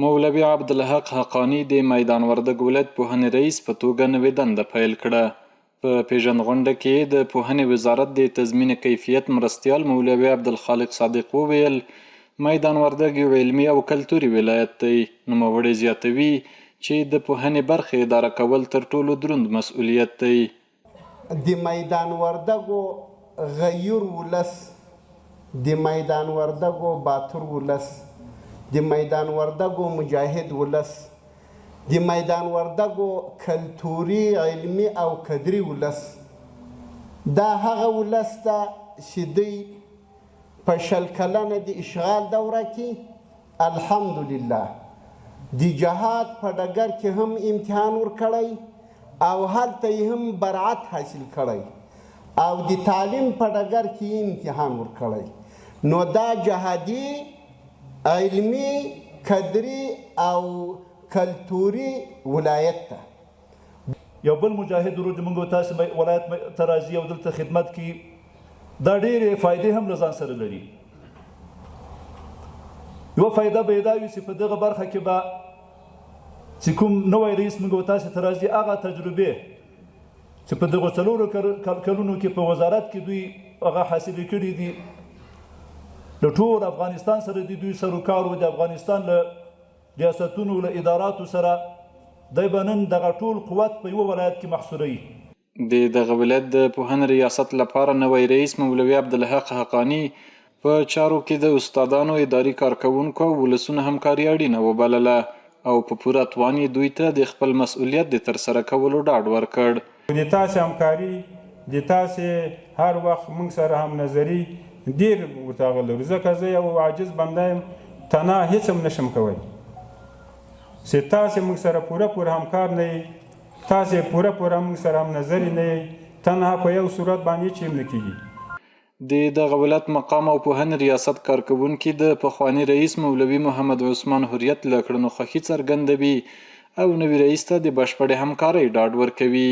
مولوي عبدالحق حقاني د میدان وردګ ولایت پوهنې رئیس په توګه نوې دنده پیل کړه. په پېژندغونډه کې د پوهنې وزارت د تضمین کیفیت مرستیال مولوي عبدالخالق صادق وویل، میدان وردګ یو علمي او کلتوري ولایت دی. نوموړی زیاتوي چې د پوهنې برخې اداره کول تر ټولو دروند مسؤلیت دی. د میدان وردګو غیور ولس، د میدان وردګو باتور ولس، د میدان وردګو مجاهد ولس، د میدان وردګو کلتوري، علمي او کدري ولس دا هغه ولس ده چې دوی په 20 کلنه د اشغال دوره کې الحمدلله د جهاد په ډګر کې هم امتحان ورکړی او هلته یې هم برعت حاصل کړی او د تعلیم په ډګر کې یې امتحان ورکړی. نو دا جهادي، علمي، کدري او کلتوري ولایت ده. یو بل مجاهد ورور د موږ او تاسې ولایت ته راځي او دلته خدمت کوي، دا ډېرې فایدې هم له ځان سره لري. یوه فایده به یې دا وي چې په دغه برخه کې به چې کوم نوی رئیس موږ او تاسې ته راځي، هغه تجربې چې په دغو 4 کلونو کې په وزارت کې دوی هغه حاصلې کړې دي، له ټول افغانستان سره د دوی سروکار و، د افغانستان له ریاستونو له اداراتو سره، دی به نن دغه ټول قوت په یوه ولایت کې محصوروي. د دغه ولایت د پوهنې ریاست لپاره نوی رئیس مولوي عبدالحق حقاني په چارو کې د استادانو، اداري کارکوونکو او ولسونو همکاري اړینه وبلله او په پوره توان یې دوی ته د خپل مسؤلیت د ترسره کولو ډاډ ورکړ. د تاسې همکاري، د تاسې هر وخت موږ سره هم نظري ډېر ورته هغه لرو، ځکه زه یو عاجز بنده یم، تنها هېڅ هم نشم کوی. چې تاسې موږ سره پوره پوره همکار نه یئ، تاسې پوره پوره موږ سره هم نظري نه یئ، تنها په یو صورت باندې هېڅ هم نه کېږي. د دغه ولایت مقام او پوهنې ریاست کارکوونکي د پخواني رئیس مولوي محمد عثمان حریت له کړنو خوښي څرګندوي او نوي رئیس ته د بشپړې همکارۍ ډاډ ورکوي.